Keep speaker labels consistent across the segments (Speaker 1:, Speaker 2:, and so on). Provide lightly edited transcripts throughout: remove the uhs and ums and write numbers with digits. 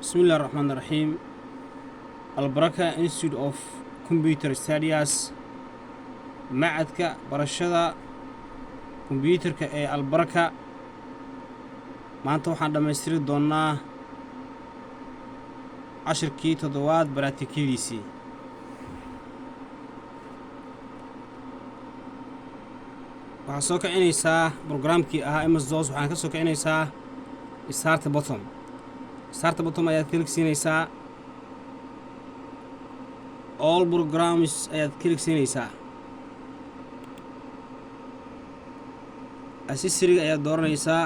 Speaker 1: Bismillahi Raxmaan Raxiim. Albaraka Institute of Computer Studies, macadka barashada kombyuutarka ee Albaraka. Maanta waxaan dhammaystiri doonnaa cashirkii toddobaad baraatikadiisii. Waxaad soo kicinaysaa programkii ahaa MS DOS. Waxaan ka soo kicinaysaa start button. Start button ayaad click siinaysaa, all programs ayaad click siinaysaa, accessories ayaad dooranaysaa.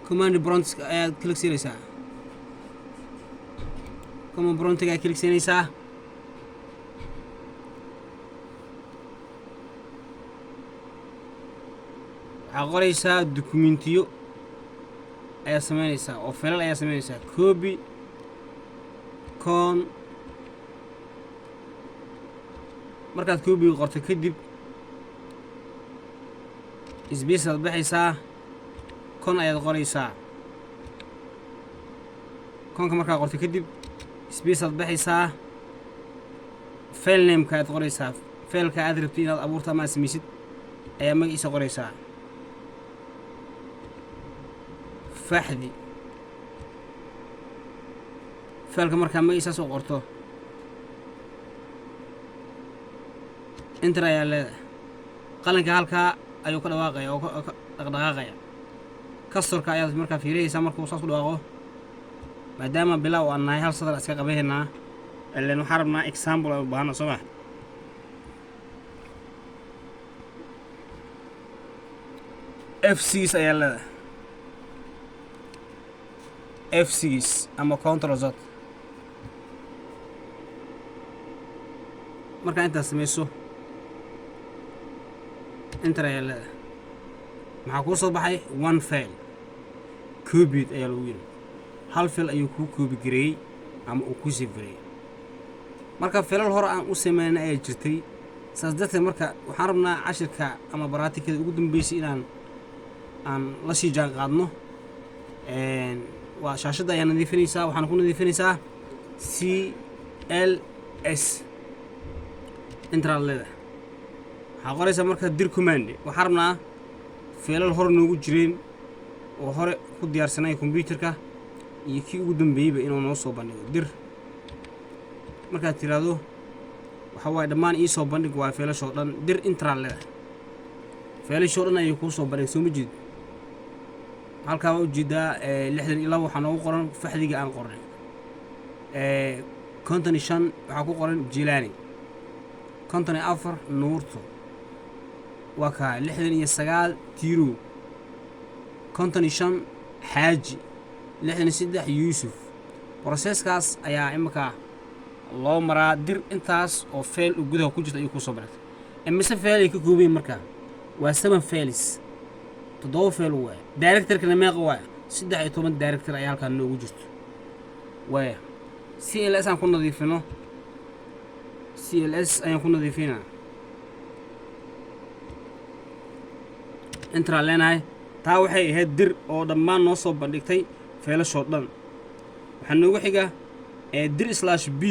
Speaker 1: Command prompt ayaad click siinaysaa. Command promptiga ayaad click siinaysaa. Waxaa qoraysaa, dukumentiyo ayaad sameynaysaa oo filal ayaad sameynaysaa. Copy con. Markaad copyga qorto kadib, space aad baxaysaa, con ayaad qoraysaa. Conka markaad qorto kadib, space aad baxaysaa, file nameka ayaad qoraysaa. Fileka aad rabtid inaad abuurto ama aad samaysid ayaa magaciisa qoraysaa, faxdi. Fileka markaa magaciisaas u qorto, enter ayaa leedahay. Qalinka halkaa ayuu ka dhawaaqaya oo ka dhaqdhaqaaqaya. Cursorka ayaad markaa fiirihaysaa markuu saas u dhawaaqo. Maadaama bilow aan nahay, hal sadar iska qabahaynaa, ilen waxaan rabnaa example ay u baahana, soo ma? F6 ayaa leedahay, F6 ama Control Z. Markaa intaad samayso, enter ayaa leedahay. Maxaa kuu soo baxay? One file copied ayaa lagu yidhi. Hal file ayuu kuu copy gareeyey ama uu kuu save gareeyey. Marka filal hore aan u sameynay ayaa jirtay, saas darteed marka waxaan rabnaa cashirka ama baraatikada ugu dambeysay inaan aan la sii jaan qaadno. Waa shaashadda ayaa nadiifinaysaa. Waxaana ku nadiifinaysaa CLS. Enter aad leedahay. Waxaa qoraysaa marka dir command. Waxaan rabnaa filal hore noogu jireen oo hore ku diyaarsanay kombyuutarka iyo kii ugu dambeeyeyba inuu noo soo bandhigo. Dir markaad tiraahdo, waxa waaye dhammaan ii soo bandhig waa filashoo dhan. Dir, enter aad leedahay. Filashoo dhan ayay kuu soo bandhig. Soo ma jeed? Halkaa waa ujeedaa, 62 waxaa noogu qoran faxdiga aan qornay, 55 waxaa ku qoran Jilaani, 54 Nuurto, waa kaa, 69 Tiirow, 55 Xaaji, 63 Yuusuf. Processkaas ayaa iminka loo maraa. Dir intaas oo file oo gudaha ku jirta ayuu kusoo baragtay. Imise file ay ka koobayin? Markaa waa seven files, toddoba file waaya. Directorykana meeqa waaya? 13 directory ayaa halkaan noogu jirto waaya. CLS aan ku nadiifino. CLS ayaan ku nadiifinaa. Enter aan leenahay. Taa waxay ahayd dir oo dhammaan noo soo bandhigtay filashoo dhan. Waxaa noogu xiga dir /p.